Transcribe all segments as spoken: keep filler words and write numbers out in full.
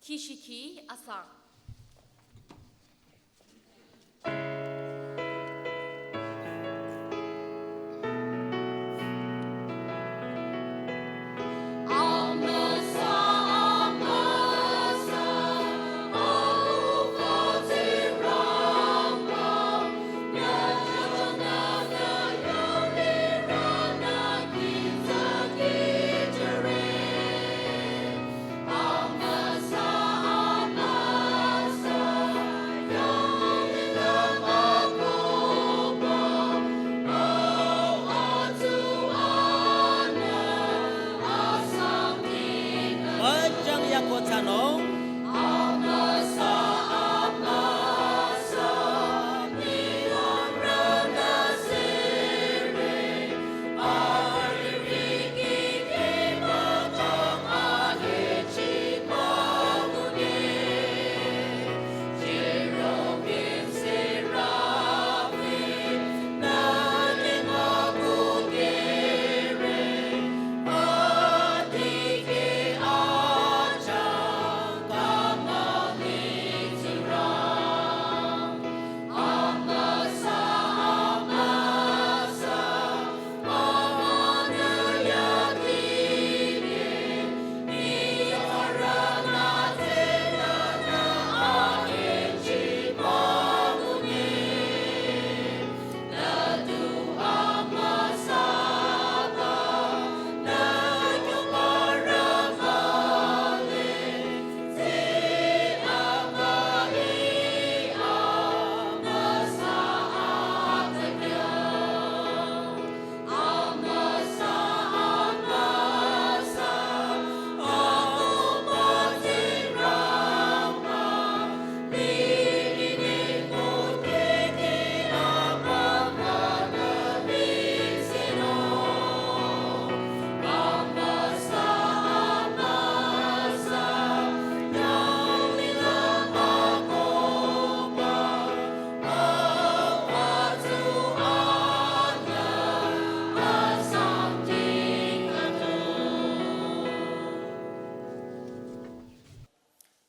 Kishiki asang. Bajang ya kotsanung.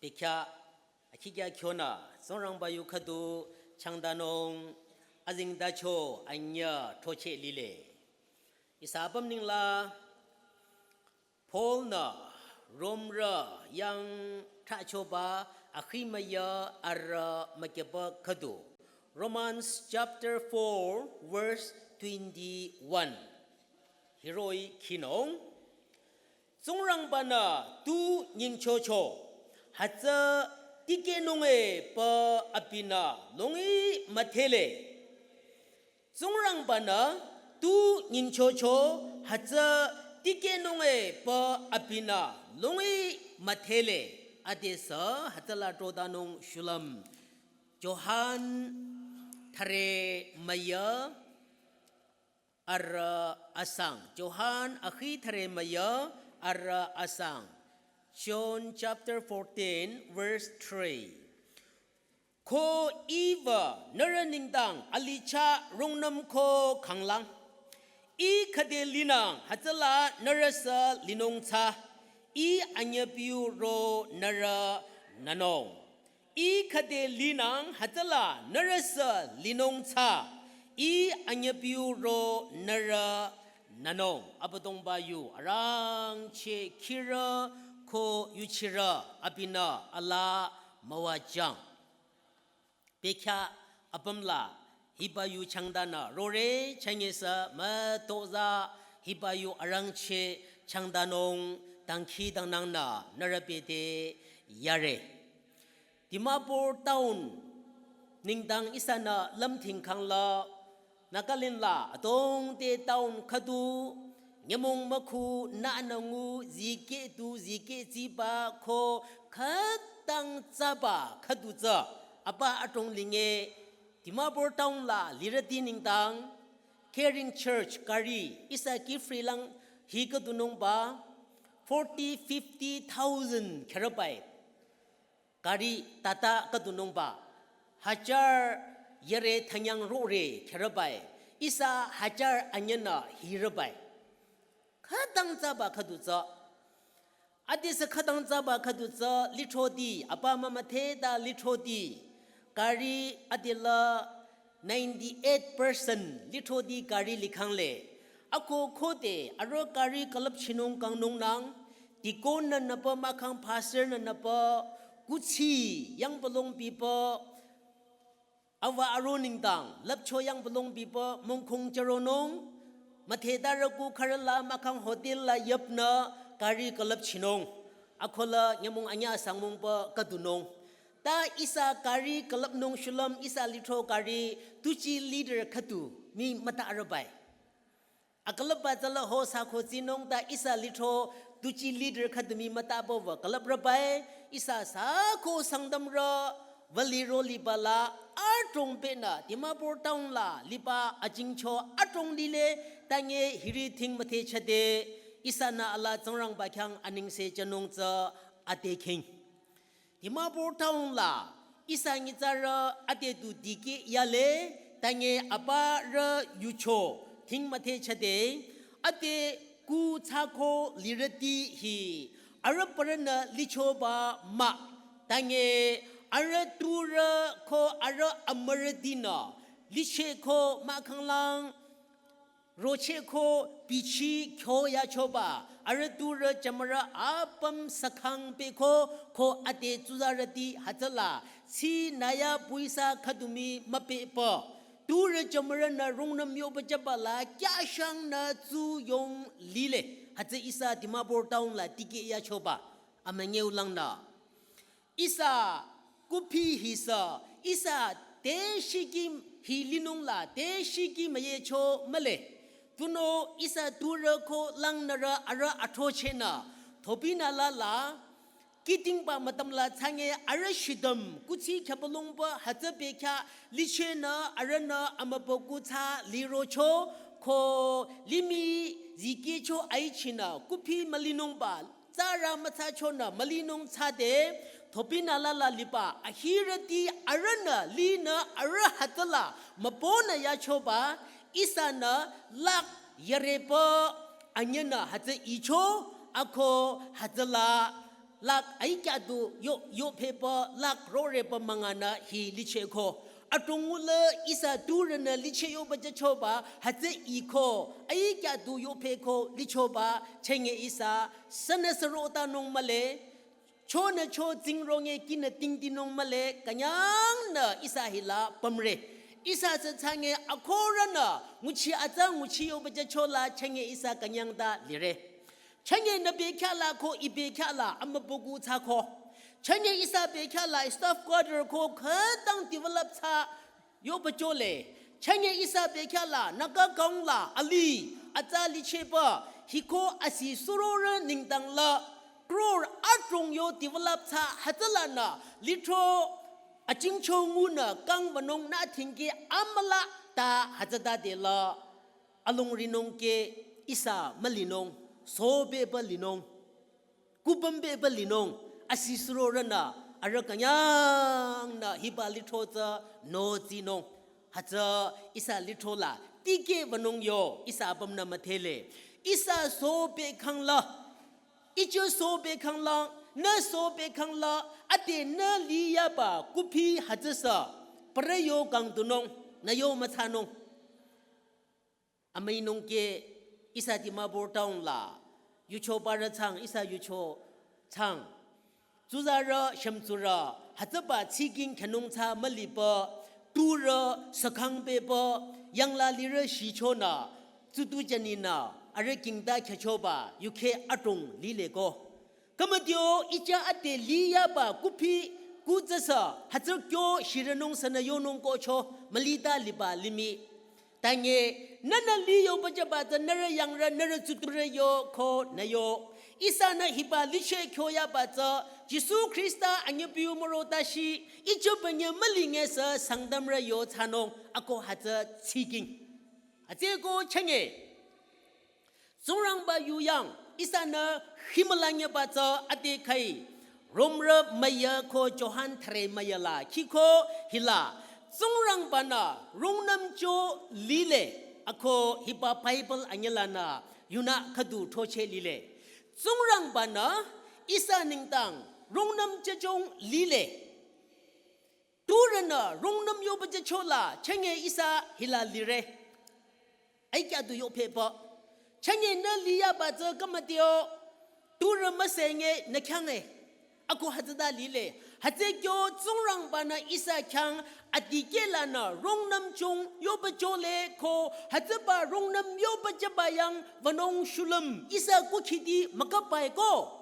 Bekhyah akhikya khyonü Tsingrangba yu khüdu changdanung azengtacho anyüh throcheh lile. Ihsa apüm nengla Paul-nü Romrü yang trahchoba akhi müyü arüh mükyüba khüdu. Romans chapter four verse twenty-one. Hiroh-i khinung. Tsingrangba-nü tu nyingchocho hütsü tikehnung-e pü abinü nungi müdhele. Tsingrangba-nü tu nyingchocho hütsü tikehnung-e pü abinü nungi müdhele. Adesü hütsüla trodanung shulüm. Johan thüre müyü arüh asang. Johan akhi thüre müyü arüh asang. John chapter fourteen, verse three. Ko iba nührü nengdang alicha rungnüm ko khanglang. I khüde linang hütsüla nührüsü linung tsü. I anyüpiu ro nührü nünung. I khüde linang hütsüla nührüsü linung tsü. I anyüpiu ro nührü nünung. Abüdongba yu arangcheh khirü ko yuchirü abinü alaa müwajüng. Bekhyah apümla hiba yu changdanü rore chünye sü mütozah hiba yu arangcheh changdanung dangkhidangnangnü nührü bete yare. Dimapur town nengdang ihsanü lümthing khangla Nagaland la adrong te town khüdu nyümong mükhu nünü ngu zikeh du zikeh tsiba ko khütang tsaba khüdu tsü apa adrong linge Dimapur town la lirüti nengdang Caring Church gari ihsa Kiphire lang hi khüdunungba forty fifty thousand kherübai. Gari tata khüdunungba hajar yare thanyang rore kherübai. Ihsa hajar anyünü hirübai. Khütang tsaba khüdu tsü. Adesü khütang tsaba khüdu tsü lithroti, apa mama theta lithroti. Gari adela ninety-eight percent lithroti gari likhangle. Ako khode, aro gari külüpchinung kangnungnang, deacon nü nüpa mahkhang pastor nü nüpa, kuthsi, yang balong pipa, awa aro nengdang, lüpcho yang balong pipa mongkhong chüronung, müthetarü ku khürüla mahkhang hotel la yüpnü gari külüpchinung. Akola nyümong anyüh sangmongba khüdunung. Ta ihsa gari külüpnung shulüm ihsa lithro gari tuji liter khüdu mii müta arübai. Akülüpba tsüla ho sako tsinung ta ihsa lithro tuji liter khüdu mii müta bova külüprübai, ihsa sako Sangtamrü vali ro liba la adrong penü Dimapur town la liba ajingcho adrong lile, tange hiri thing müthehchade, ihsanü ala Tsingrangba khyang anengse jünung tsü ade khing. Dimapur town la ihsa nyitsarü ade du dikeh yale, tange aparü yucho thing müthehchade, ade ku thsako lirüti hi arüh parünü lichoba mah, tange arüh turü ko arüh amürütinü licheko mahkhanglang rocheko bichi kyo yachoba, arüh turü jümürü apüm sakhang pehko, ko ade tsuzarüti hütsüla, tsi naya puisa khüdu mii müpehpü. Turü jümürünü rungnüm yoba jüba la kyashangnü tsuyong lile. Hütsü ihsa Dimapur town la dikeh yachoba. Amünyüulangnü ihsa kuhpi hisü, ihsa te shiki hi linung la, te shiki müyecho mühle. Tunüo ihsa turü ko langnürü arüh athrochehnü, thopinü la la, kitingba mütam la thsange arüh shitüm, kuthsi khyapalongba hütsü bekhyah lichehnü arühnü amübükuh thsa lirocho, ko limih zikehcho aichinü, kuhpi mülinungba, tsarü müthsachonü mülinung thsade, thopinü la la liba, ahirüti arühnü linü arüh hütsüla mübünü yachoba, ihsanü lakh yarepü anyünü hütsü icho, ako hütsüla lakh aikya du yo, yo phepü lakh rorepü münganü hi licheko. Adrong ngula ihsa turünü licheyoba jüchoba, hütsü iko, aikya du yo pheko lichoba, chenge ihsa, sünüsü rotanung mühle, chonü cho tsingronge kinü tingtinung mühle, künyangnü ihsa hila pümre. Ihsa tsü thsange akhorünü, nguchi atsa nguchiyoba jüchola, chenge ihsa künyang ta lire. Chenge nü bekhyah la ko i bekhyah la amübükuh thsako. Chenge ihsa bekhyah la staff quarter ko khütang develop thsa yoba jüle. Chenge ihsa bekhyah la Naga kang la alih atsa lichehba hiko asi surorü nengdang la crore adrong yo develop thsa hütsülanü lithro ajingcho ngunü kang wünung nü thingke amüla ta hütsütade la alongrinung ke ihsa mülinung, sobepü linung, kuhpümbepü linung, asi surorünü arüh künyangnü hiba lithro tsü notsinung, hütsü ihsa lithro la dikeh wünung yo ihsa apümnü müdhele. Ihsa sobekhang la, icho sobekhang la, nü sobekhang la, ade nü liyaba kuhpi hütsüsü, parü yo kangdunung, nü yo müthsanung. Amüinung ke ihsa Dimapur town la, yucho parü thsang, ihsa yucho thsang. Tsuzarü, shümtsurü, hütsüba tsiking khenung thsa mülipü, turü, sakhang pehpü, yangla lirü shichonü, tsutu janinü, arüh kingta khechoba, yukhe adrong lileko. Kamadio icha ade liyaba kuhpi kutsüsü hütsü kyo shiranung sünü yonung kocho mülita liba limih. Tange nünü liyoba jüba tsü nührü yangrü nührü tsuturü yo ko nü yo. Ihsanü hiba licheh kyo yaba tsü Jisu Khrista anyüpiu müro tashi ichoba nyü mülingesü Sangtamrü yo thsanung ako hütsü tsiking. Hütsüeko chenge. Tsingrangba yuyang, ihsanü himülanyüba tsü ade khai, Romrü müyü ko Johan thüre müyü la, khiko hila, Tsingrangbanü rungnümcho lile, ako hiba Bible anyülanü, yunü khüdu throcheh lile. Tsingrangbanü, Ihsa nengdang rungnüm jüchong lile. Turünü rungnüm yoba jüchola chenge ihsa hila lire. Aikyah du yophepü. Chenge nü liyaba tsü kümütio. Turü müsenge nü khyang e. Ako hütsüta lile. Hütsü kyo Tsingrangba-nü ihsa khyang adikehlanü rungnüm jong yoba jole ko hütsüba rungnüm yoba jüba yang wünung shulüm ihsa kukhiti müküpbai ko.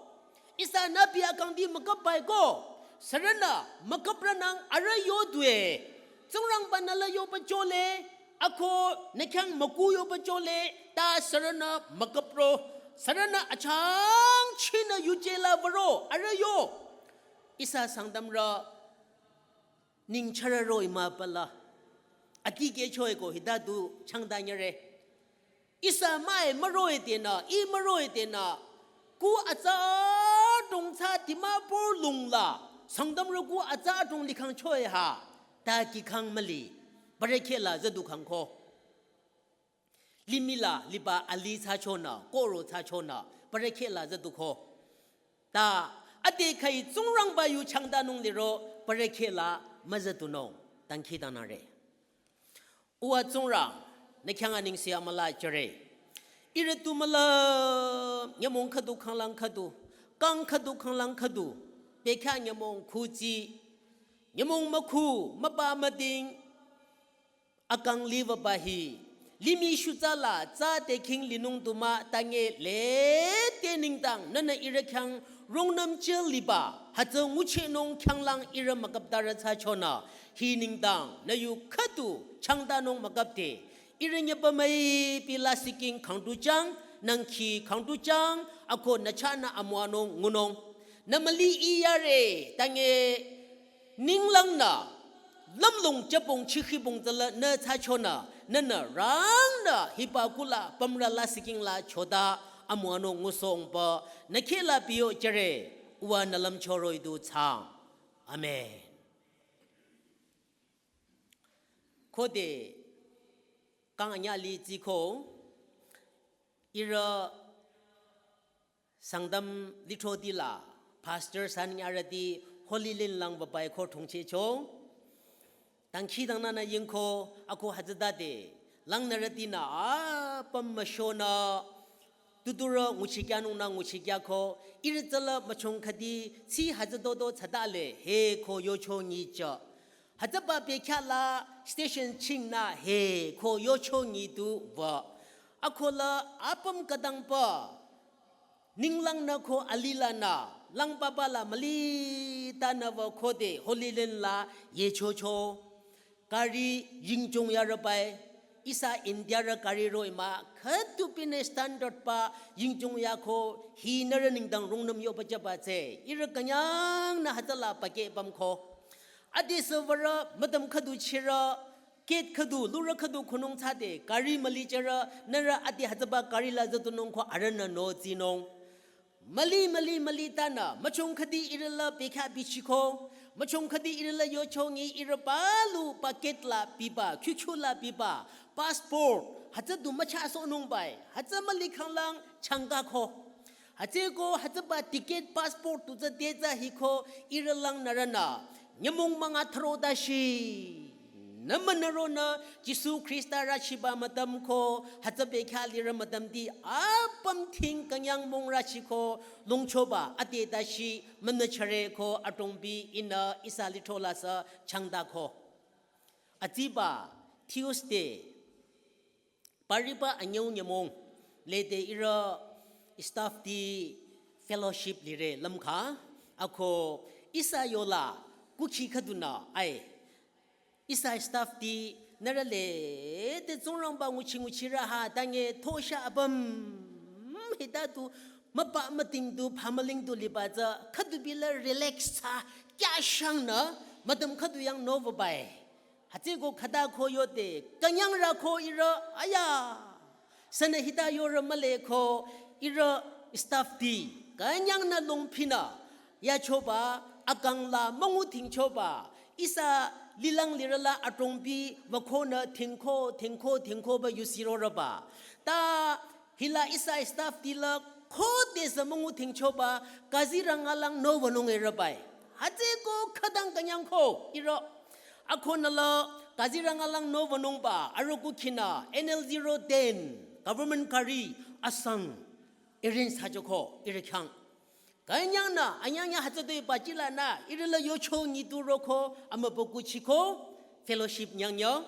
Ihsa nübi akangti müküpbai ko. Sürünü müküprünang arüh yodue. Tsingrangba-nü la yoba jole. Ako nü khyang müku yoba jole. Ta sürünü müküpro. Sürünü achangchinü yuje la würo. Arüh yo. Ihsa Sangtamrü ningchara roh-i müpala. Adikehcho-e ko hita du changta nyüre. Ihsa müe müro-e tenü, ih müro-e tenü. Ku atsa adrong tsü Dimapur lungla. Sangtamrü ku atsa adrong likhangcho-e ha. Ta kikhang müli. Bürükheh la züdukhang ko. Limih la liba alih thsachonü, kohro thsachonü, bürükheh la züduko. Ta, ade khai Tsingrangba yu changtanung liro, bürükheh la müzüdunung, dangkhidangnangre. Uwa Tsingrang, nü khyang anengse amüla jüre. Ihrü tu müla, nyümong khüdu khanglang khüdu, kang khüdu khanglang khüdu, bekhyah nyümong khuji, nyümong mükhu, müba müding, akang liwüba hi, limih shutsa la tsü te khing linung du mah ta nge lete nengdang nünü ihrü khyang rungnüm jüliba, hütsü nguchehnung khyanglang ihrü müküptarü thsachonü, hi nengdang nü yu khüdu changtanung müküpde, ihrü nyüpa müipi lasih king khangduchang, nangkhi khangduchang, ako nü chahnü amüwanung ngunung. Nü müli iyare, ta nge ninglangnü, lümlong jübong chikhibong tsüla nü thsachonü, nünü rangnü hiba kula pümrü lasih king la chota amüwanung ngusohngpü, nü kheh la piyo jüre, uwa nü lümcho roh-i du thsaang. Amen. Khode kang anyüh li tsiko, ihrü Sangtam lithroti la, pastor san nyarüti Holy Land lang wübai ko thongchehcho. Dangkhidangnangnü yingko, ako hütsütade, langnürütinü apüm müshonü, tuturü nguchikyanungnü nguchikyako, ihrü tsüla müchong khüdi, tsi hütsütoto thsadale, he ko yocho nyicha. Hütsüba bekhyah la station chingnü he ko yocho nyidu wü. Akola apüm khütangpü. Ninglangnü ko alilanü. Langpapa la mülitanü wü khode Holy Land la yechocho. Kari yingchong yarübai. Ihsa Indiarü kari roh-i mah. Khüdu pinü standard pü yingchong yako. Hi nührü nengdang rungnüm yoba jüba tsü. Ihrü künyangnü hütsüla pake pümko. Ade süwürü, mütüm khüdu chirü, gate khüdu, lurü khüdu khunung thsade, kari müli chirü, nührü ade hütsüba kari la züdunung ko arühnü no tsinung. Müli, müli, mülitanü, müchong khüdi ihrü la bekhyah bichiko, müchong khüdi ihrü la yocho nyi ihrü palu pa gate la biba, kyukyu la biba, passport, hütsü du müchasohnungbai, hütsü müli khanglang changkako. Hütsüko hütsüba ticket passport tu tsü te tsü hiko ihrü langnürünü. Nyümong münga thüro dashi. Nü münüronü Jisu Khrista rüchiba mütüm ko hütsü bekhyah lirü mütümti apüm thing künyang mong rüchiko longchoba ade dashi münüchare ko adrongbi ihnü ihsa lithro la sü changtako. Atsiba Tuesday Pariba anyüu nyümong, lede ihrü staff ti fellowship lire lümkha, ako ihsa yola kukhi khüdunü ai. Ihsa staff ti nührü lede Tsingrangba nguchi nguchirü ha ta nge thosha apüm hita tu müpa müting tu pamaling tu liba tsü khüdu bila relax thsa kyashangnü mütüm khüdu yang no wübai. Hütsüko khüta ko yode, künyangrü ko ihrü, aya. Sünü hita yorü mühle ko ihrü staff ti, künyangnü longphinü, yachoba, akang la müngu thingchoba, ihsa lilang lirü la adrongbi, wükonü thingko, thingko, thingkoba yusi rorüba. Ta hila ihsa staff ti la Khodesü müngu thingchoba Kaziranga lang no wünung ihrü bai. Hütsüko khütang künyangko ihrü. Akonü la Kaziranga lang no wünungba arüku khinü N L zero ten government gari asang arrange thsachoko ihrü khyang. Künyangnü, anyangya hütsütoi bachila nü, ihrü la yocho nyitu roko, amübükuh chiko, fellowship nyangyo.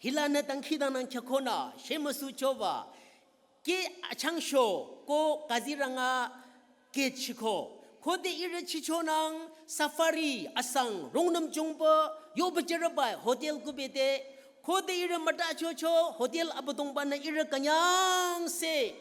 Hilanü dangkhidangnang khyükonü, shemüsu choba, ke achangsho, ko Kaziranga ke chiko. Khode ihrü chichonang, safari, asang, rungnüm chungba, yoba jürebai, hotel kubete. Khode ihrü müta chocho, hotel Abüdongbanü ihrü künyangse.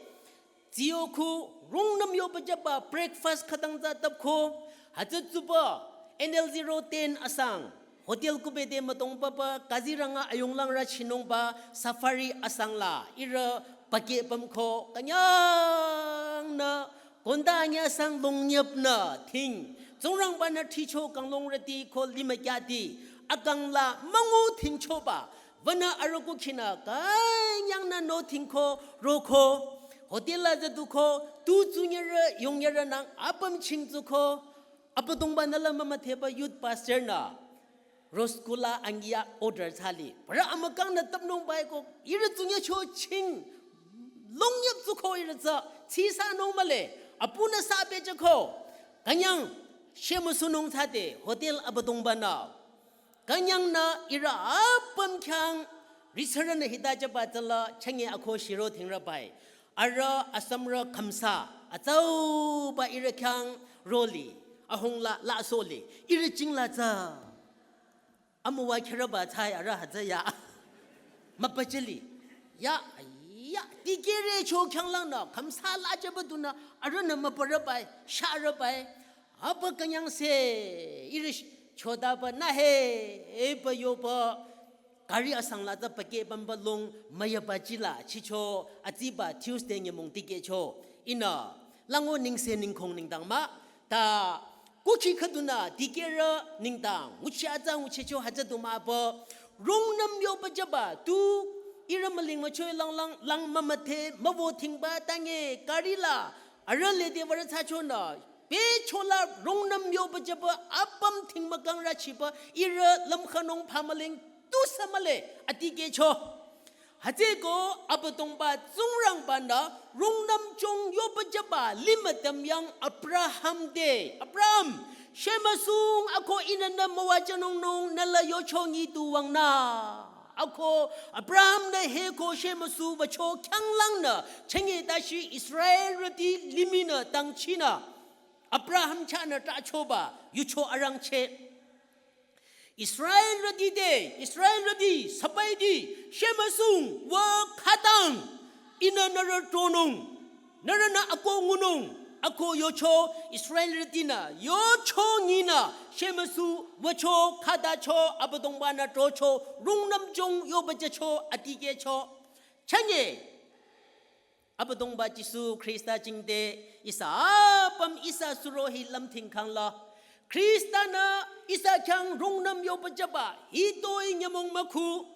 Tsiyo khu rungnüm yoba jüba breakfast khütang tsü tüpko, hütsü tsuba N L zero ten asang, hotel kubete mütong papa Kaziranga ayunglang rüchinungba safari asang la, ihrü pake pamko künyangnü, konda anya sang longnyüpnü, thing, Tsingrangbanü thicho kanglongrüti ko limükyati, akang la müngu thingchoba, wünü arüku khinü künyangnü no thingko roko. Hotel la züduko, tu tsunyere yongyere nang apüm chingtsuko. Abüdongbanü la mümüdheba youth pastor nü. Rosgulla angiya order thsali. Para amükangnü tüpnungbaiko, ihrü tsunyecho ching. Longnyüptsuko ihrü tsü, tsisa nung mühle. Apunü sa pehjüko. Künyang, shemüsunung thsade, hotel Abüdongbanü. Künyangnü ihrü apüm khyang risarünü hita jüba tsüla chünye ako shiro thingrübai. Arüh Assamrü khümsa, atsauba ihrü khyang roli, ahung la la soli, ihrü chingla tsü. Amüwa khirüba tsai arüh hütsü ya. Müpachali. Ya, ya, dikehre cho khyanglangnü, khümsa la jüba dunü, arühnü müparübai, sharübai. Apa künyangse, ihrü sh-, chodaba nü he, eba yoba, gari asang la tsü pake pamba long, müyaba chila, chicho, atsiba Tuesday nyümong dikehcho. Ihnü, lango nengse nengkhong nengdang mah, ta, kuchi khüdunü, dikehre nengdang, nguchi atsa nguchicho hütsü du mah apa, rungnüm yoba jüba, tu, ihrü müling müchoi langlang, lang mümüdhe, müwo thingba tange, gari la, arüh lede würü thsachonü, bechola rungnüm yoba jüba apüm thing mükang rüchiba ihrü lümkhünung phamüling tusü mühle adikehcho. Hütsüko Abüdongba Tsingrangbanü rungnüm chong yoba jüba limüdüm yang Abraham te. Abraham, shemüsung ako ihnü nü müwajünungnung nü la yocho nyidu wangnü. Ako Abraham nü heko shemüsu wücho khyanglangnü chünye tashi Israelrüti limihnü dangchinü. Abraham chahnü trahchoba yucho arangcheh. Israelrüti te, Israelrüti, sapaiti, shemüsung, wü khütang, ihnü nührü tronung, nührünü ako ngunung, ako yocho, Israelrütinü, yocho nyinü, shemüsu, wücho, khütacho, Abüdongbanü trocho, rungnüm chong yoba jücho, adikehcho. Chünye, Abüdongba Jisu Khrista jingte ihsa apüm ihsa suroh-i lümthing khangla. Khristanü ihsa khyang rungnüm yoba jüba hitoi nyümong mükhu.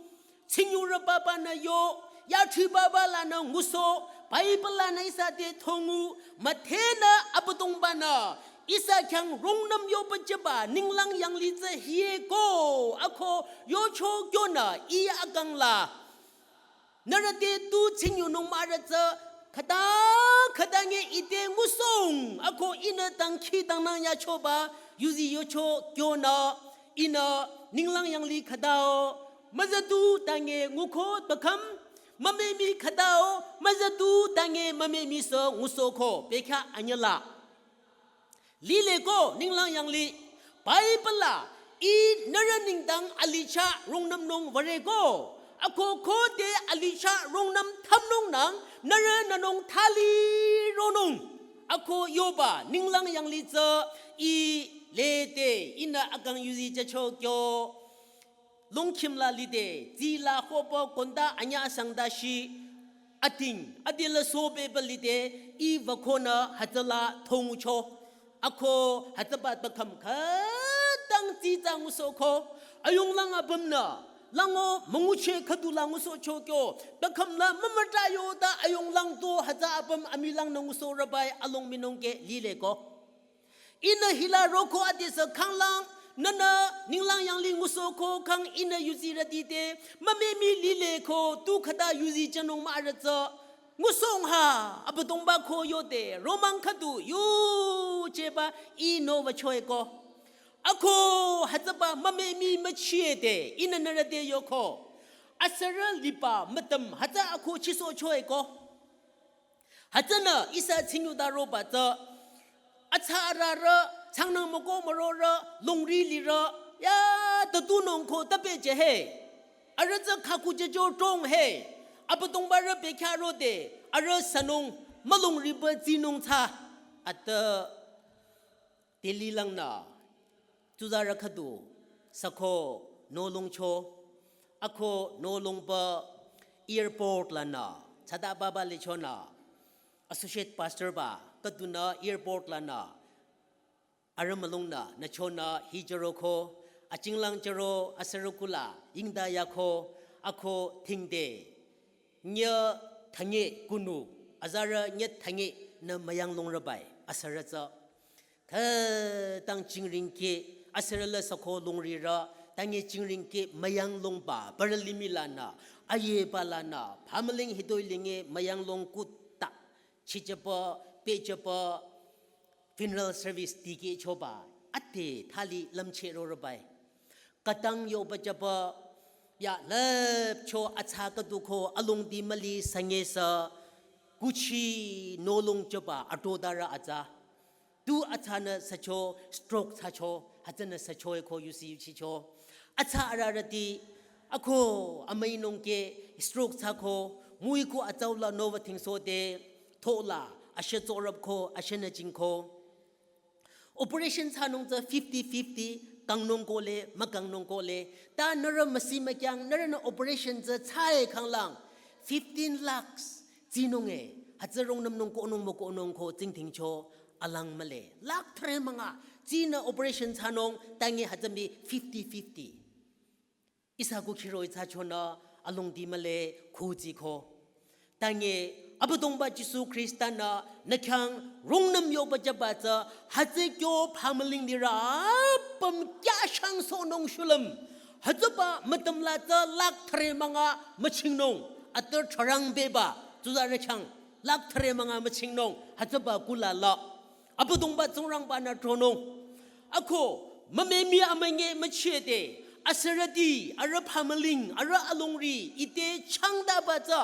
Tsingyurü babanü yo, yathri baba lanü ngusoh, Bible lanü ihsa te thongu, müdhenü Abüdongbanü ihsa khyang rungnüm yoba jüba ninglang yanglih tsü hieko, ako yocho kyonü ih akang la. Nührü te tu tsingyunung mahrü tsü, khüta, khüta nge ite ngusohng, ako ihnü dangkhidangnang yachoba, yuzi yocho kyonü, ihnü ninglang yanglih khütao, müzüdu tange nguko tbakham, mümemi khütao, müzüdu tange mümemi sü ngusohko, bekhyah anyüla. Lile ko ninglang yanglih, Bible la, ih nührü nengdang alih chah rungnümnung würe ko, ako khode alih chah rungnüm thümnung nang, nührü nünung thali ronung, ako yoba ninglang yanglih tsü, ih lede, ihnü akang yuzi jücho kyo. Longkhim la lide, tsila hobo konda anya sangda shi, ating, adila sobe ba lide, ih wükonü hütsüla thongucho. Ako hütsüba tbakham khütang tsitsa ngusohko, ayunglang apümnü, Lango müngucheh khüdu la ngusohcho kyo. Bekhamla mümüta yota ayong lang to hütsü apüm amilang nü ngusohrübai along minung ke lile ko. Ihnü hila roko adesü khanglang, nünü ninglang yanglih ngusohko khang ihnü yuzirüti te, mümemi lile ko tu khüta yuzi jünung mah arüh tsü. Ngusohng ha, Abüdongba ko yode, romang khüdu, yujeba, ih nowüchoe ko. Ako, hütsüba mümemi müchie de, ihnü nührü te yoko. Asürü liba, mütüm, hütsü ako chisohchoe ko. Hütsünü ihsa tsingyuda roba tsü, atsa ararü, tsangnang müko mürorü, longri lirü, ya, tütunung ko tüpehje he. Arüh tsü khakujüjo tong he. Abüdongbarü bekhyah rode, arüh sünung, mülongriba tsinung tsü. Atü, Delhi langnü, tsuzarü khüdu, süko, nolongcho, ako, nolongba, airport lanü, tsada baba lechonü, associate pastor ba, khüdunü, airport lanü, arüh mülungnü, nüchonü, hi jüroko, achinglang jüro, asürü kula, yingda yako, ako, thingde, nye, thanye, kunu, azarü, nye, thanye, nü müyanglongrübai, asürü tsü. Khütang chingring ke, asürü la süko longrirü, tange chingring ke, müyanglongba, parü limih lanü, ayeba lanü, phamüling hitoi linge, müyanglong kuta, chichapa, pechapa, funeral service tikehchoba, ate thali lümcheh rorübai. Khütang yoba jüba, ya lüpcho atsa khüdu ko alongdi müli süngesü, kuchi nolong jüba atodarü atsa. Tu atsanü sücho, stroke thsacho, hütsünü sücho eko yusi yuchicho. Atsa ararüti, ako amüinung ke stroke thsako, müiko atsaula nowü thingsohde, thola, ashe tsorüpko, ashe nüjingko. Operation thsanung tsü fifty fifty, kangnung kohle, mükangnung kohle. Ta nührü müsi mükyang, nührünü operation tsü thsae khanglang, fifteen lakhs, tsinung e, hütsü rungnümnung konung mükonung ko tsingdhingcho, alang mühle. Lakh thüre münga, tsinü operation thsanung, tange hütsü mii fifty fifty. Ihsa kukhiroi thsachonü alongdi mühle khutsiko. Tange Abüdongba Jisu Khrista-nü nü khyang rungnüm yoba jüba tsü hütsü kyo phamüling lirü apüm kyashang sohnung shulüm. Hütsüba mütümla tsü lakh thüre münga müchingnung. Atü tharang beba tsuzarü khyang lakh thüre münga müchingnung. Hütsüba kulala. Abüdongba Tsingrangba-nü tronung. Ako, mümemi amünyi müchide, asürüti, arüh phamüling, arüh alongri, ite changdaba tsü.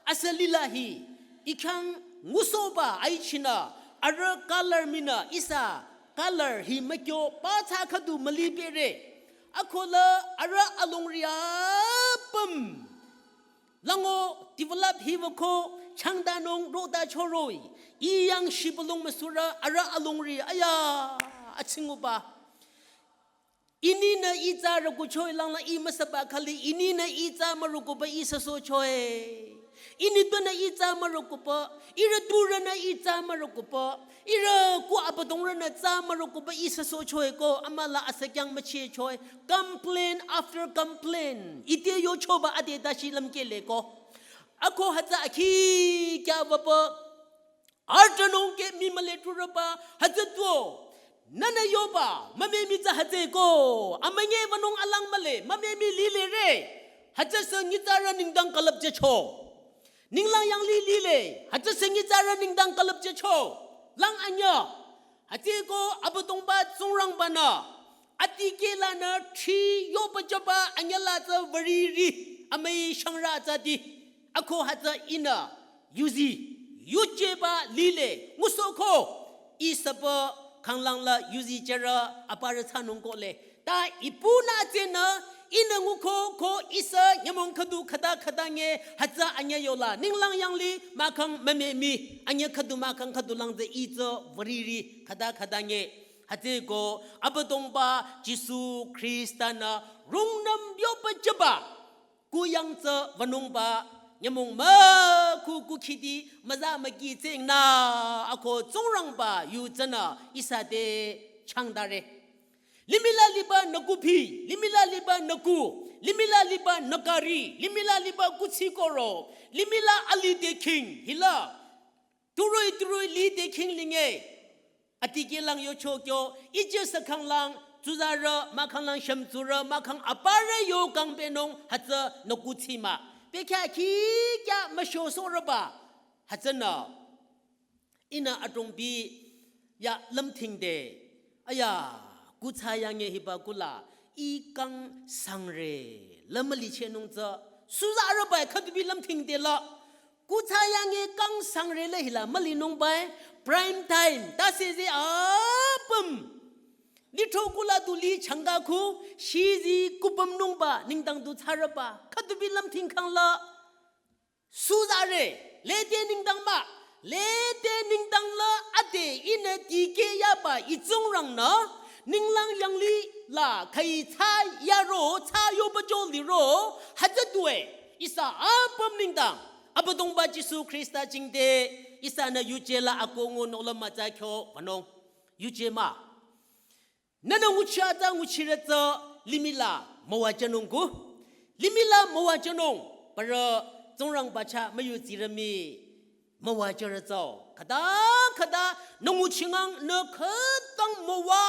Asü lila hi, ih khyang ngusohba aichinü, arüh color minü, ihsa color hi mükyo, pa tsü khüdu müli pehre. Akola, arüh alongri apüm. Lango develop hiwüko changdanung roda choroi. Ih yang shibülung müsurü arüh alongri aya achinguba. Ininü ih tsü rükuchoi langla ih müsaba khali ininü ih tsü mürükuba ih süsohchoi. Ini tunü ih tsü mürükuba, ihrü turünü ih tsü mürükuba. Ihrü ku Abüdongrünü tsü mürükuba ih süsohchoi ko, amüla asü khyang müchehchoi. Complain after complain. Ite yochoba ade dashi lümkehle ko. Ako hütsü akhi kya wüba. Artanung ke mii mühle turüba hütsü tuo. Nünü yoba, mümemi tsü hütsü ko. Amünyi wünung alang mühle, mümemi lile re. Hütsüsü nyitsarü nengdang külüpjücho. Ninglang yanglih lile, hütsüsü nyitsarü nengdang külüpjücho. Lang anyüh. Hütsüeko Abüdongba Tsingrangba-nü. Atikehlanü thri yoba jüba anyüla tsü würiri. Amüi shangrü tsüti. Ako hütsü ihnü. Yuzi. Yujeba lile. Ngusohko. Ih süpü khanglangla yuzi jürü aparü thsanung kohle. Ta ipunü tsünü, ihnü nguko ko ihsa nyümong khüdu khüta khüta nge hütsü anyüh yola. Ninglang yanglih mahkhang mümemi anyüh khüdu mahkhang khüdu lang tsü ih tsü würiri khüta khüta nge. Hütsüeko Abüdongba Jisu Khrista-nü rungnüm yoba jüba. Kuyang tsü wünungba nyümong mükhu kukhidi müza müki tsüngnü ako Tsingrangba yu tsünü ihsa te changdare. Limih la liba nü kuhpi, limih la liba nü kuh, limih la liba nü kari, limih la liba kuthsi kohro, limih la alih te khing, hila. Turoi turoi lih te khing linge. Atikehlang yocho kyo, ije sü khanglang, tsuzarü, mahkhanglang shümtsurü, mahkhang aparü yo kangpehnung, hütsü nü kuthsi mah. Bekhyah khikya müshosohrüba, hütsünü. Ihnü adrongpi ya lümthingde. Aya, kuthsa yange hiba kuhla, ih kang sangre, la mülichehnung tsü, tsuzarüba khüdupi lümthingde la. Kuthsa yange kang sangre la hila mülinungba, prime time, tase ze apüm. Lithro kuhla du lih changka khu, shizi kupümnungba, nengdang du thsarüba, khüdupi lümthing khangla. Tsuzare, lede nengdang mah, lede nengdang la ade ihnü dikeh yaba ih Tsingrangnü, ninglang yanglih la khüi thsa yaro, thsa yoba jo liro, hütsü tue, ihsa apüm nengdang, Abüdongba Jisu Khrista jingte, ihsanü yuje la akohngu nohlüm mütsa kyo, wünung, yuje mah. Nünü nguchi atsa nguchirü tsü limih la müwajünung ko. Limih la müwajünung. Parü Tsingrangba chah müyudsirü mii müwajürü tsü. Khüta khüta nü nguchingang nü khütang müwa,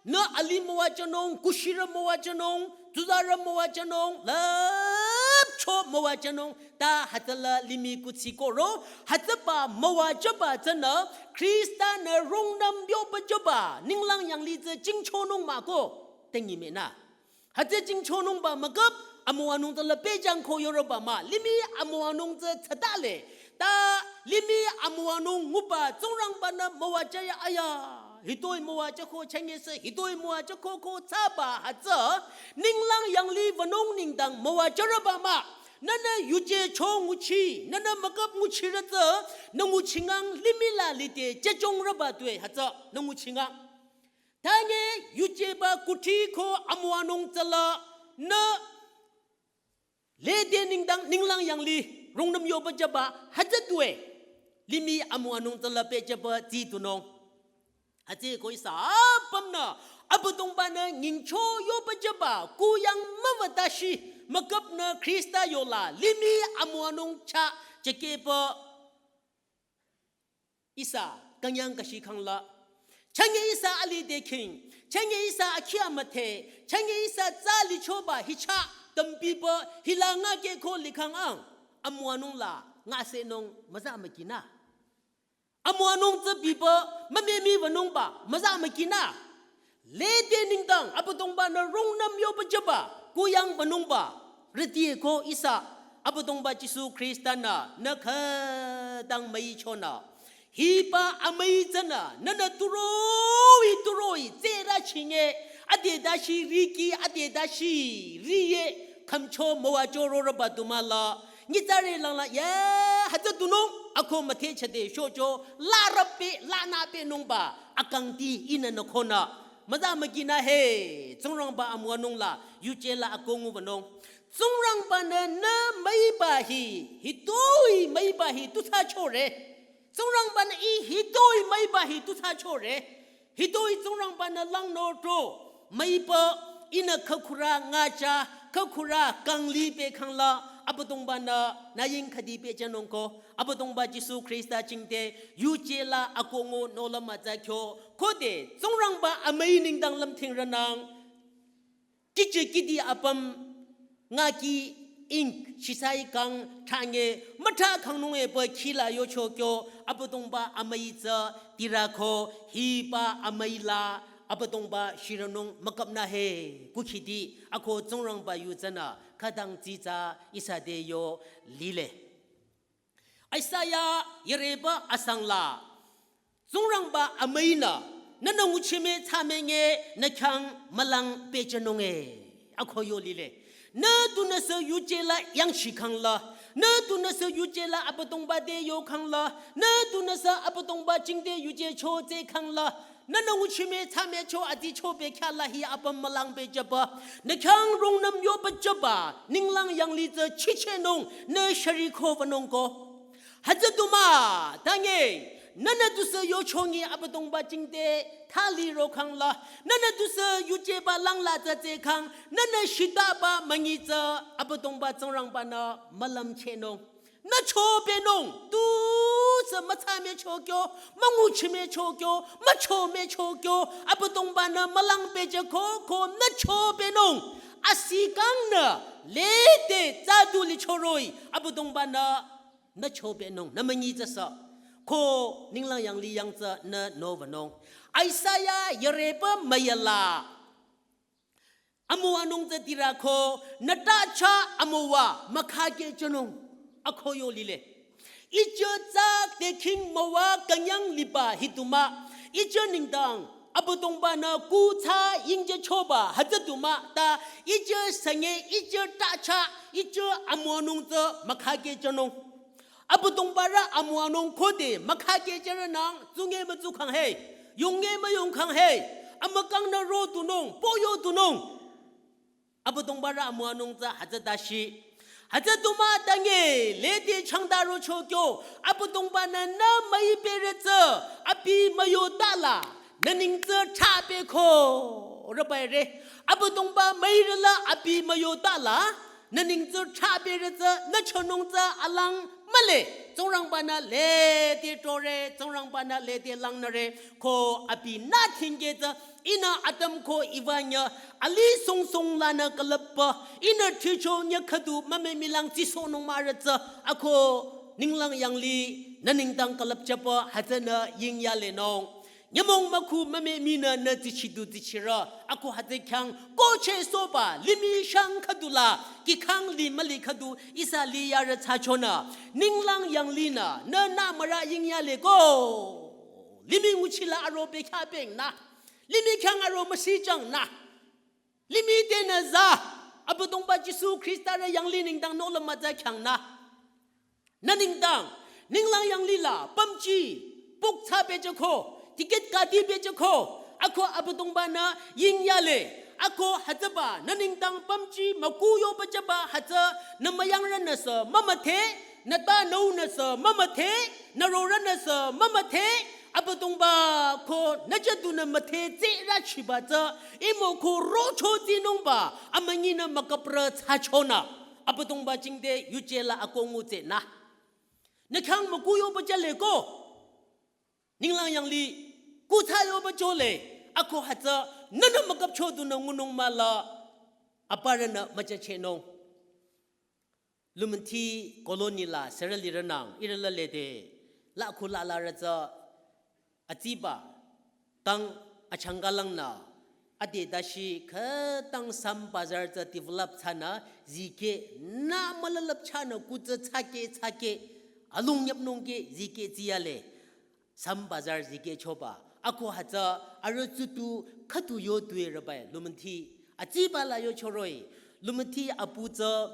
nü alih müwajünung, kuthsirü müwajünung, tsuzarü müwajünung, lüpcho müwajünung, ta hütsüla limih kuthsi kohro, hütsüba müwajüba tsünü, Khrista-nü rungnüm yoba jüba, ninglang yanglih tsü jingchonung mah ko, tengi münü. Hütsü jingchonungba müküp, amüwanung tsüla pehjüng ko yoroba mah, limih amüwanung tsü tsatale, ta limih amüwanung nguba Tsingrangba-nü müwajüya aya, hitoi müwajü ko chünye sü, hitoi müwajü ko ko thsaba hütsü, ninglang yanglih wünung nengdang müwajürüba mah. Nünü yuje cho nguchi, nünü müküp nguchirü tsü, nü nguchingang limih la lide jüchongrüba tue hütsü, nü nguchingang. Tange yujeba kuthsi ko amüwanung tsüla, nü lede nengdang ninglang yanglih, rungnüm yoba jüba, hütsü tue. Limih amüwanung tsüla pehjüba tsi tunung. Hütsüeko ihsa apümnü, Abüdongba-nü nyingcho yoba jüba, kuyang müwütashi, müküpnü Khrista yola, limih amüwanung chah, jekehba, ihsa, künyang kashi khangla. Chünye ihsa alih te khing, chünye ihsa akhi amüdhe, chünye ihsa tsü lichoba, hichah, tümpiba, hila ngakeh ko likhang ang, amüwanung la, ngasehnung, müza mükinü. Amüwanung tsü biba, mümemi wünungba, müza mükinü. Lede nengdang, Abüdongba-nü rungnüm yoba jüba, kuyang wünungba, rüti ko ihsa, Abüdongba Jisu Khrista-nü, nü khütang müichonü. Hiba amüi tsünü, nünü turoi, turoi, tsera chinge, ade dashi riki, ade dashi riye, khümcho müwajü rorüba du mah la, nyitsarü langla, ya, hütsü tunung, ako müthehchade shocho, larüpeh, lanüpehnungba, akangti ihnü nü khonü. Müza mükinü he, Tsingrangba amüwanung la, yuje la akohngu wünung. Tsingrangba-nü nü müiba hi, hitoi müiba hi tu thsachore. Tsingrangba-nü ih hitoi müiba hi tu thsachore. Hitoi Tsingrangba-nü langnü tro, müiba ihnü khükhurü ngacha, khükhurü kangli pehkhangla, Abüdongba-nü nü ying khüdi pehjünung ko, Abüdongba Jisu Khrista jingte, yuje la akohngu nohlüm mütsa kyo, khode, Tsingrangba amüi nengdang lümthingrünang, kihchi kihdi apüm, ngaki ing, shisai kang, thanye, mütha khangnung epü khila yocho kyo, Abüdongba amüi tsü, tirü ko, hiba amüi la, Abüdongba shirünung müküpnü he, kukhidi, ako Tsingrangba yu tsünü, khütang tsitsa, ihsa te yo, lile. Isaiah yireba asang la, Tsingrangba amüinü, nünü nguchime thsamenge nü khyang mülang pehjünunge, ako yo lile. Nü tunüsü yuje la yangchikhang la, nü tunüsü yuje la Abüdongba te yokhang la, nü tunüsü Abüdongba jingte yuje cho tsehkhang la, nünü nguchime thsamecho adicho bekhyah la hi apüm mülang pehjüba, nü khyang rungnüm yoba jüba, ninglang yanglih tsü chichehnung, nü shari ko wünung ko. Hütsü du mah, tange, Nühnü tusü yochongi Abüdongba jingte thali rokhang la. Nühnü tusü yujeba langla tsü tsükhang. Nühnü shitaba münyi tsü Abüdongba Tsingrangba-nü mülümchehnung. Nü chopehnung, tusü mütsa müchokyo, münguchi müchokyo, mücho müchokyo, Abüdongba-nü mülang pehjüko, ko nü chopehnung. Asi kangnü, lede tsü du lichoroh-i, Abüdongba-nü nü chopehnung, nü münyi tsüsü. Ko ninglang yanglih yang tsü nü novanung. Isaiah yarepü müyala. Amüwanung tsü tirü ko, nü ta chah amüwa mükhakehjünung. Ako yo lile. Ijü tsak te khing müwa künyang liba hituma. Ijü nengdang, Abüdongba-nü kuthsa yingjechoba hütsütuma ta, ijü sünge, ijü ta chah, ijü amüwanung tsü mükhakehjünung. Abüdongba rü amüwanung khode mükhakehjürünang, tsunge mütsukhang he, yonge müyongkhang he, amükangnü ro tunung, poyo tunung. Abüdongba rü amüwanung tsü hütsüta shi. Hütsütuma tange, lede changta rochokyo, Abüdongba-nü nü müipehrü tsü, abi müyotala, nü neng tsü thapehko, rübaire. Abüdongba müirüla abi müyotala, nü neng tsü thapehre tsü, nü chonung tsü alang mühle. Tsingrangba-nü lede tore, Tsingrangba-nü lede langnüre, ko abinü thingke tsü, ihnü atüm ko iwanyü, alih songsong lanü külüpba, ihnü thicho nyü khüdu mümemilang tsisohnung mahrü tsü, ako ninglang yanglih, nü nengdang külüpjüba, hütsünü yingyalenung. Nyümong mükhu mümemii nü nü tsichidu tsichirü, ako hütsü khyang, ko chehsohba, limih shang khüdula, kikhang li müli khüdu, ihsa li yarü thsachonü, ninglang yanglih nü, nü nü mürü yingyaleko. Limih nguchila aro bekhyah bengnü, limih khyang aro müsijangnü, limih tenü za, Abüdongba Jisu Khrista rü yanglih nengdang nohlüm mütsa khyangnü. Nü nengdang, ninglang yanglihla, pümji, book thsapehjüko, ticket kati pehjüko, ako Abüdongba-nü yingyale, ako hütsüba, nü nengdang pümji, müku yoba jüba hütsü, nü müyangrünüsü mümüdhe, nü ta nüunüsü mümüdhe, nü rorünüsü mümüdhe, Abüdongba ko nü jüdunü müdhe tsürü chiba tsü, imo ko rocho tsinungba, amünyinü müküprü thsachonü. Abüdongba jingte yujela ako ngutsenü. Nü khyang müku yoba jüleko. Ninglang yanglih kuthsa yoba jüle. Ako hütsü nünü müküpcho dunü ngunung mahla. Aparünü müjüchehnung. Lumüthi colony la sürü lirünang ihrü la lede. La khu la la rü tsü atsiba, kang achangkalangnü, ade dashi khütang Sam Bazar tsü develop thsanü, zikeh nü mülalüp thsanü kutsü tsakeh tsakeh, alung nyüpnung keh zikeh tsiyale, Sam Bazar zikeh choba, ako hütsü arüh tsutu khüdu yo tue rübai, Lumüthi, atsiba la yo choroh-i, Lumüthi apu tsü,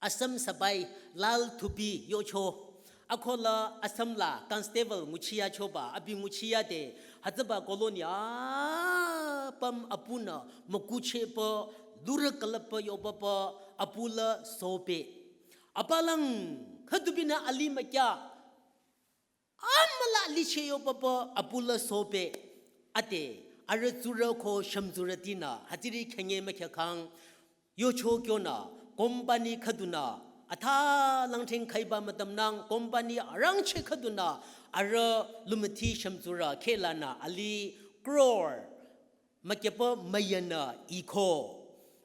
Assam Sipai Lal Thupi yocho. Ako la Assam la constable nguchiya choba, abi nguchiyade, hütsüba colony apüm apunü, mükuchehpü, lurü külüppü yobapü, apu la sohpeh. Apalang, khüdubinü alih mükyah. Amüla liche yobapü apu la sohpeh ade, arüh tsurü ko shümtsurütinü, hütsüri khyünye mükhyükhang, yocho kyonü, company khüdunü, atha langtheng khaiba mütamnang, company arangcheh khüdunü, arüh Lumüthi shümtsurü khehlanü, alih crore, mükyüpü müyanü iko.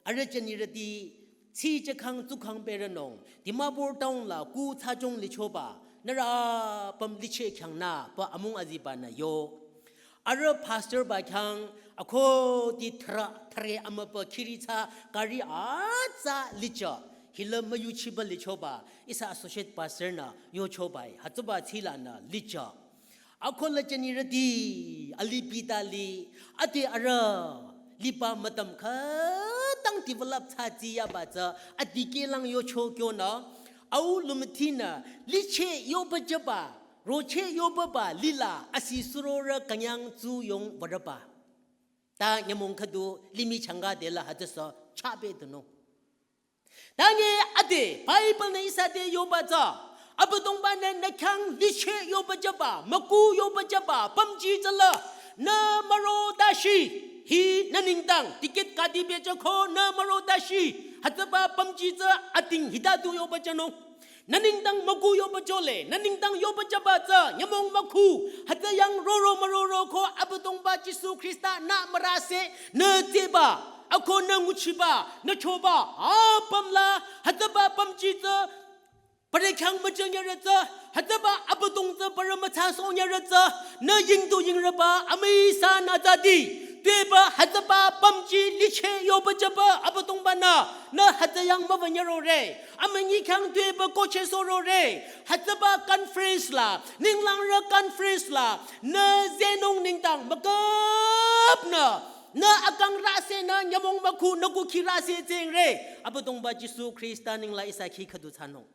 Arüh jünirüti, tsi jükhang tsukhang berünung, Dimapur town la ku thsajong lichoba, nührü apüm liche khyangnü, pü amung azibanü yo. Arüh pastor ba khyang, akhudi thra, thre amüpü khiri thsa, gari atsa licha, hila müyuchiba lichoba, ihsa associate pastor nü yochobai, hütsüba tsilanü licha. Ako la jünirüti, alih bidali, ade arüh, liba mütam khütang develop thsatsiyaba tsü, adikehlang yocho kyonü, au Lumüthinü, liche yoba jüba, roche yobaba lila, asi surorü künyang tsu yong würüba. Ta nyümong khüdu, limih changa dela hütsüsü, chapeh dunung. Tange ade, Bible nü ihsa te yoba tsü, Abüdongba-nü nü khyang liche yoba jüba, müku yoba jüba, pümji tsüla, nü müro tashi, hi nü nengdang, ticket kadi bejüko, nü müro tashi, hütsüba pümji tsü ating hita du yoba jünung. Nü nengdang müku yoba jüle, nü nengdang yoba jüba tsü, nyümong müku, hütsü yang roro müroro ko, Abüdongba Jisu Khrista nü mürase, nü tseba, ako nü nguchiba, nü choba, apümla, hütsüba pümji tsü, pare khyang müjüng yarü tsü, hütsüba Abüdong tsü pare mütsa song yarü tsü, nü yingdu yingreba, amüi sa nü tsadi, tueba hütsüba pümji liche yoba jüba Abüdongba-nü, nü hütsü yang mübü nyürore, amünyi khyang tueba koche sorore, hütsüba conference la, ninglangrü conference la, nü zenung nengdang müküp nü, nü akang rase nü nyümong müku nü kukhi rase tsingre, Abüdongba Jisu Khrista nengla ihsa khi khüdu thsanung.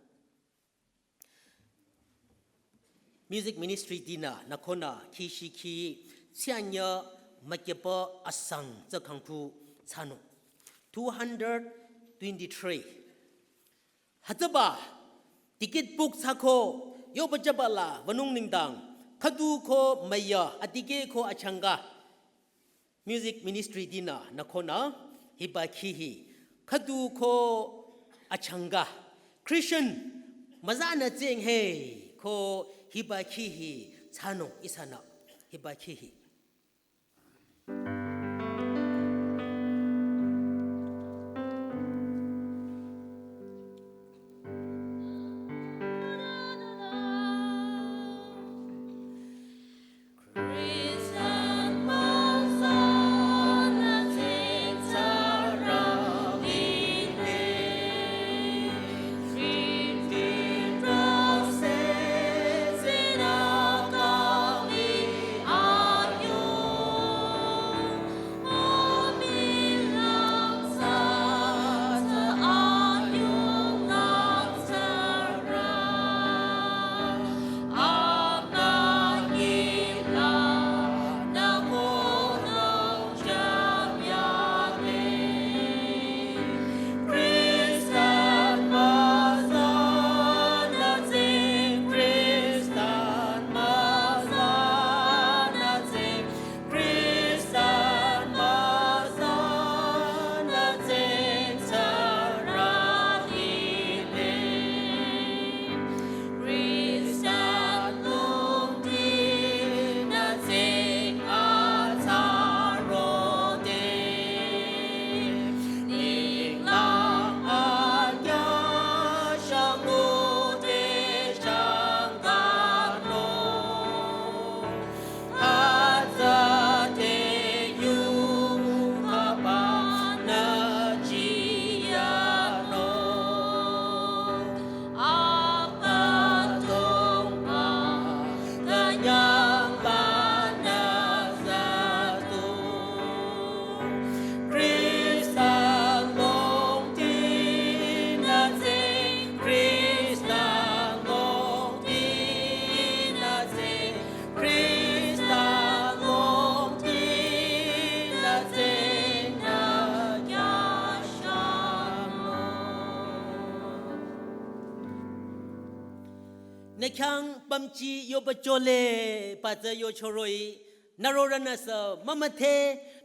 Music ministry tinü, nü khonü, khi shi khi, tsianya, mükyeba asang, tsü khangtu, thsanung. Two hundred twenty-three. Hütsüba, ticket book thsako, yoba jüba la, wünung nengdang, khüdu ko müya, adikeh ko achangka. Music ministry tinü, nü khonü, hiba khi hi, khüdu ko achangka. Christian, müzanü tsing he, ko hiba khi hi, thsanung ihsanü, hiba khi hi. Nü khyang pümji yoba jüle, pü tsü yocho roh-i, nü rorünüsü mümüdhe,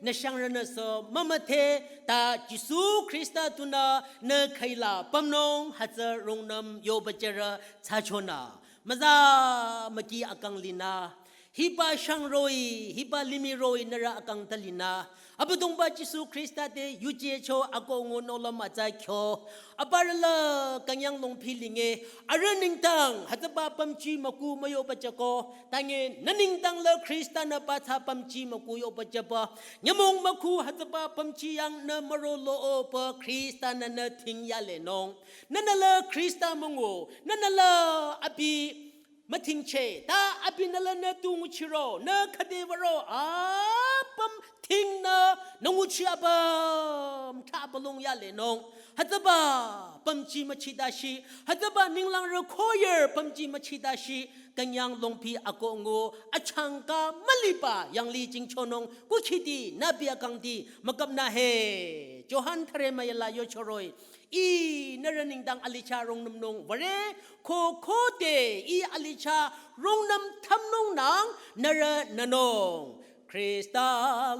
nü shangrünüsü mümüdhe, ta Jisu Khrista tunü nü khüila pümnung hütsü rungnüm yoba jürü thsachonü. Müza müki akang linü. Hiba shang roh-i, hiba limih roh-i nührü akang ta linü. Abüdongba Jisu Khrista te yuje cho ako ngu nohlüm atsa kyo. Aparü la künyang longpi linge. Arüh nengdang, hütsüba pümji müku müyoba jüko. Tange nü nengdang la Khrista-nü pathsa pümji müku yoba jüba. Nyümong müku hütsüba pümji yang nü müro lo-o pü Khrista-nü nü thing yalenung. Nühnü la Khrista müngu, nühnü la abi müthingcheh, ta abinü la nü tu nguchiro, nü khüde würo, apüm thingnü, nü nguchi apüm, ta apülung yalenung. Hütsüba pümji müchitashi, hütsüba ninglangrü choir pümji müchitashi, künyang longpi ako ngu, achangka müliba, yangli jingchonung, kukhiti, nü abi akangti, müküpnü he, Johan thüre müyela yochoroh-i, "Ih nührü nengdang alicha rungnümnung würe, ko khode Ih alicha rungnüm thümnungnang nührü nünung. Khrista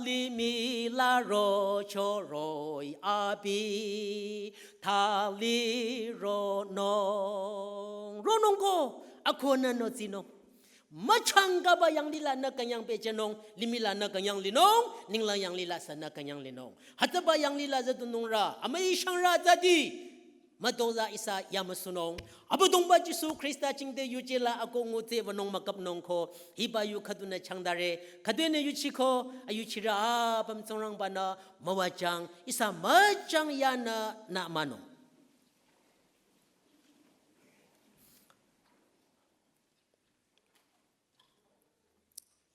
limih la rochoroh-i abi thali ronung." Ronung ko, ako nü notsinung. Müchangkaba yanglila nü künyang pehjünung, limihla nü künyang linung, ninglang yanglila sü nü künyang linung. Hütsüba yanglila züdunungrü, amüi shangrü züdi, mütozah ihsa yamüsunung. Abüdongba Jisu Khrista jingte yujela akoh ngutsü wünung mükapnung ko, hiba yu khüdunü changdare, khüdunü yuchiko, ayuchirü apüm Tsingrangba-nü müwajüng, ihsa müchang yanü nü mahnung.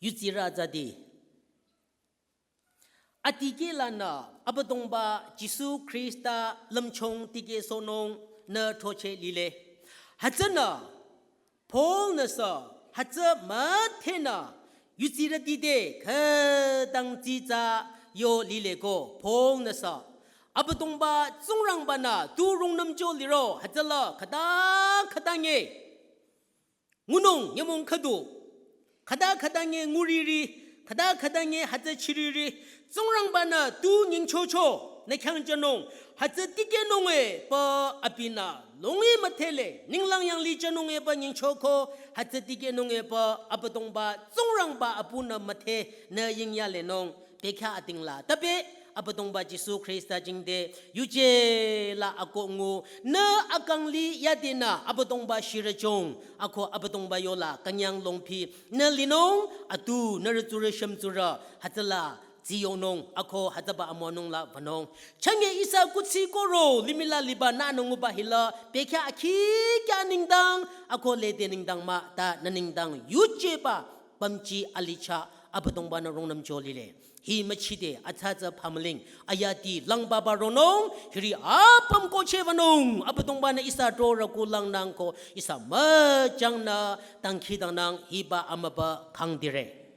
Yudsirü züdi. Adikehlanü Abüdongba Jisu Khrista lümchung tikehsohnung nü throcheh lile. Hütsünü Paul-nü sü hütsü müdhenü yudsirüti te khütang tsitsa yo lile ko Paul-nü sü Abüdongba Tsingrangba-nü tu rungnümcho liro hütsüla khüta khüta nge ngunung nyümong khüdu. Khüta khüta nge nguriri, khüta khüta nge hütsü chiriri. Tsingrangba-nü tu nyingchocho, nü khyang jünung. Hütsü tikehnung-e pü abinü, longi müdhele, ninglang yanglih jünung-e pü nyingchoko, hütsü tikehnung-e pü Abüdongba Tsingrangba abinü müdhe nü yingyalenung. Bekhyah atingla. Tabe, Abüdongba Jisu Khrista jingte, yujela akoh ngu, nü akang li yadinü, Abüdongba shirüchung, ako Abüdongba yola, künyang longpi, nü linung, atu, nührü tsurü shümtsurü, hütsüla, ziyonung, ako hütsüba amonung la wünung. Chünye ihsa kuthsi koro, limihla liba nü nunguba hila, bekhyah akhi kya nengdang, ako lede nengdang mah, ta nü nengdang, yujeba, pümji alicha, Abüdongba-nü rungnümcho lile. Hi müchide, atsa tsa pümling, ayati langbaba ronung, hiri apüm kocheh wünung, Abüdongba-nü ihsa trorü kulangnang ko, ihsa müchangnü, dangkhidangnang, hiba amüba kangdire.